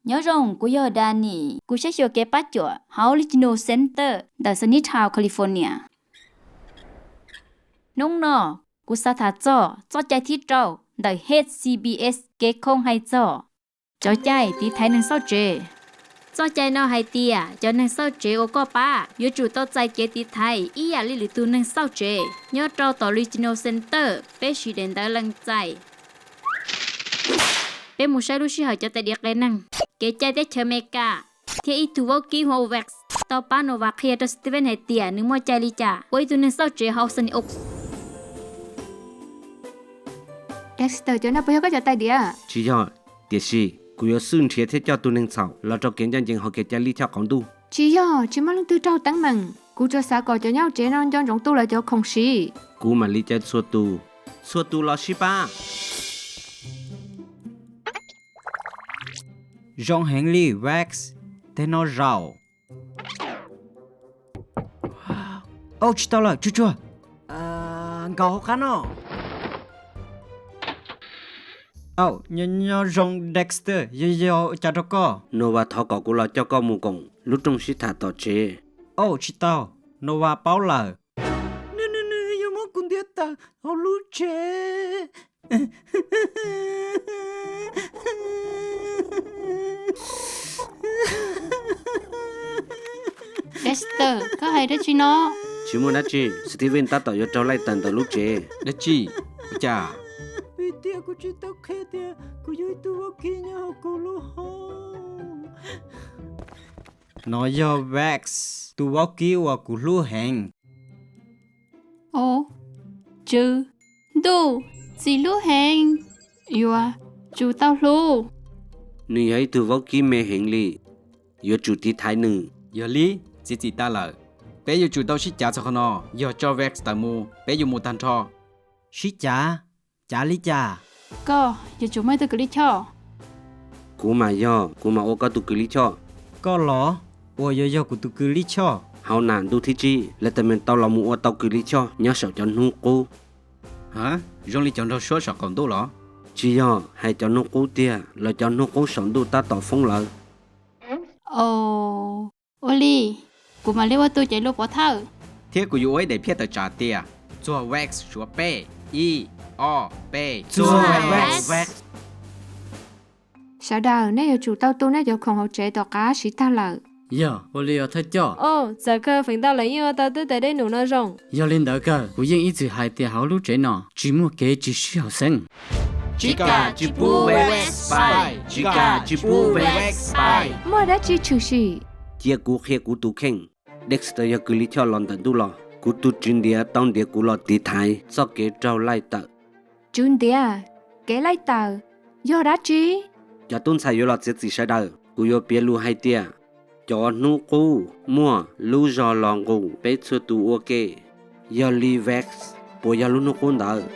Nyob zoo, kuv yog Danny, kuv saib xyuas kev pab cuam hauv Regional Center ntawm Sunnytown, California. Hnub no, kuv xav tham txog txoj cai thib rau ntawm H C B S kev khoo hais txog cov cai tiv thaiv neeg xauj tsev. Txoj cai no hais tias cov neeg xauj tsev uas koj pab yuav tsum tau txais kev tiv thaiv ib yam li lwm tus neeg xauj tsev. Nyob rau tom Regional Center, peb siv daim ntawv lees txais. Peb mus saib lub sij hawm cov tais diav qe neeg, kev cai teb chaws Amelikas, thiab ib tug vaub kib hu ua Vex tau pab Nova qhia rau Steven hais tias nws muaj cai li cas ua ib tug neeg xauj tsev hauv Sunny Oaks. Dexter, cov no puas yog koj cov tais diav? Tsis yog, tiam sis kuv yuav xwj nrhiav thiab coj tus neeg txhaum los rau kev ncaj ncees hauv kev cai lij choj qaum ntuj. Tsis yog, tsis muaj leej twg raug teeb meem. Kuv tsuas xav kom cov nyob hauv tsev no nco ntsoov tu lawv cov khoom siv. Kuv mam li caw txhua tus. Txhua tus los sib pab. Zoo heev li, Vex. Tej no zaum. Au, tsis tau lawm, tsuag tsuag. Nkaus hauv qab no. Au, nyob zoo Dexter, yog yog ua cas rau koj? Nova thov kom kuv los coj koj mus koom lub rooj sib tham tom tsev. Au, tsis tau, Nova paub lawm. Nws, nws, nws yuav muab kuv ntiab tawm hauv lub tsev. Dexter, koj hais dab tsi no? Tsis muaj dab tsi, Steven tab tom yuav raug laij tawm ntawm lub tsev. Dab tsi? Ua cas? Vim tias kuv tsis tau qhia tias kuv yog ib tug vaub kib nyob hauv kuv lub hoob. No yog Vex, tus vaub kib uas kuv hlub heev. Au, tswv ntuj, txiv hlub heev, yuav tsum tau hlub. Nws yog ib tug vaub kib me heev li, yuav tsum tiv thaiv nws. Yog li, txiav txim tas lawm. Peb yuav tsum tau sib cav txog qhov no, yog tso Vex tawm mus, peb yuav mus tag nrho. Sib cav? Cav li cas? Koj yuav tsum muaj ib tug kws lij choj. Kuv mas yog, kuv mam ua koj tus kws lij choj. Koj los uas yuav yog kuv tus kws lij choj? Hauv nas ntuj thib tsib, Letterman tau los mus ua tau kws lij choj nyob saum cov hnub qub. Ha, zoo li cov nraug suab saum qaum ntuj los? Tsis yog, hais cov hnub qub tiag, lawv cov hnub qub saum ntuj tab tom foob lawm. Ua li, kuv mam li ua tus cev lus pov thawj. Thiab kuv yuav ua ib daim phiaj tawm tsam tias, txuag Vex suav peb. Ib, ob, peb, txuag Vex. Sawv daws, nej yuav tsum tau tu nej cov khoom hauv tsev tom qab siv tag lawm. Yog, ua li os thawj coj. Au, txawm kawg feem ntau lawm yeej ua tau twb tais dej num no zoo. Yog li ntawd kawg, kuv yeej ib txwm hais tias hauv lub tsev no tsis muaj kev tsis sib haum xeeb. Tsis kam tsis pub Vex pais, tsis kam tsis pub Vex pais. Muaj dab tsi tshwm sim? Cia kuv qhia kuv tus kheej. Dexter yog kws lij choj los ntawm ntuj los. Kuv tus tswv ntiav tau ntiav kuv los tiv thaiv txoj kev raug laij tawm. Tswv ntiav, kev laij tawm, yog dab tsi? Cov tub ntxhais yuav los txiav txim sawv daws. Kuv yuav piav lus hais tias, cov hnub qub muaj lub zog los nqus peb txhua tus ua ke. Yog li Vex, puas yog lub hnub qub ntawd?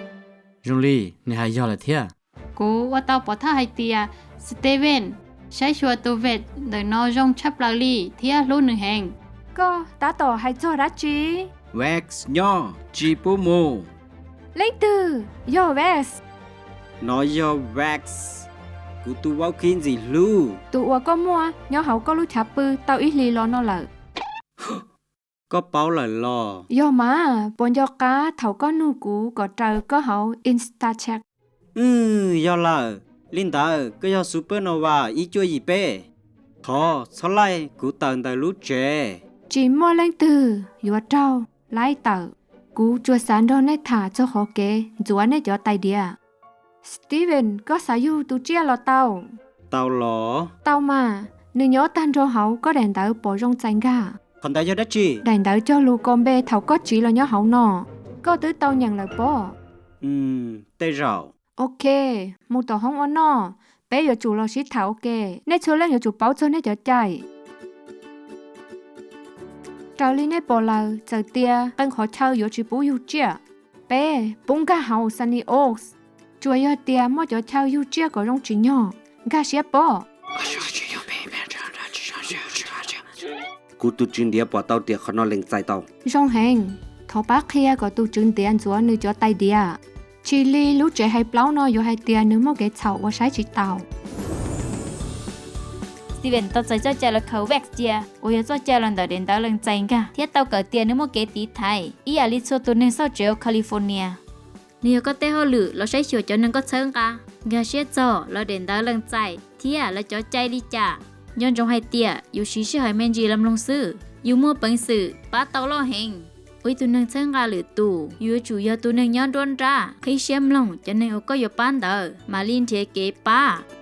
Zoo li nws hais yog lawm thiab. Kuv ua tau pov thawj hais tias Steven saib xyuas tus Vex ntawm no zoo tshaj plaws li thiab hlub nws heev. Koj tab tom hais txog dab tsi? Vex nyob, tsis pub mus. Leej twg? Yog Vex. No yog Vex, kuv tus vaub kib ntxim hlub, tus uas koj muaj nyob hauv koj lub chav pw tau ib hlis los no lawm. Koj paub lawm los? Yog mas, puas nco qab thaum koj nug kuv kom raws koj hauv InstaChat? Wb, yog lawm. Li ntawd koj yog Supernova ib cuaj yim peb. Thov txhob laij kuv tawm ntawm lub tsev. Tsis muaj leej twg yuav raug laij tawm. Kuv tsuas xav nrog nej tham txog qhov kev ntxuav nej cov tais diav. Steven, koj xav yug tus tsiaj los tau? Tau los? Tau mas, nws nyob tag nrho hauv koj daim ntawv pom zoo txais nkag. Qhov ntawd yog dab tsi? Daim ntawv cog lus kos npe thaum koj tsiv los nyob hauv no. Koj twb tau nyeem lawm pob? Tej zaum. Ok, mus tom hoob ua noj, peb yuav tsum los sib tham ua ke. Nej txhua leej yuav tsum paub txog nej cov cai. Raws li nej pom lawm, txawm tias qee qhov chaw yuav tsis pub yug tsiaj, peb pub nkag hauv Sunny Oaks. Tsuas yog tias muaj cov chaw yug tsiaj kom zoo tsim nyog, nkag siab pob. Kuv tus tswv ntiav pom tau tias qhov no lees txais tau. Zoo heev, thov pab qhia kom tus tswv ntiav ntxuav nws cov tais diav. Tsis li lub tsev hais plaub no yuav hais tias nws muaj kev txhaum uas saib tsis taus. Steven tau txais txoj cai los Covax cia, uas yog txoj cai los ntawm daim ntawv lees txais nkag thiab tau kawm tias nws muaj kev tiv thaiv ib yam li txhua tus neeg xauj tsev hauv California. Nws yog koj tej hauj lwm los saib xyuas cov neeg koj txhawb nqa, nkag siab txog lawv daim ntawv lees txais thiab lawv cov cai li cas. Nco ntsoov hais tias yus siv sij hawm me ntsis los mloog xwb, yus muaj peev xwm pab tau loj heev. Ua ib tug neeg txhawb nqa lwm tus, yus yuav tsum yog tus neeg nyob nruab nrab, qhib siab mloog cov neeg uas koj yuav pab ntawd mam li nrhiav kev pab.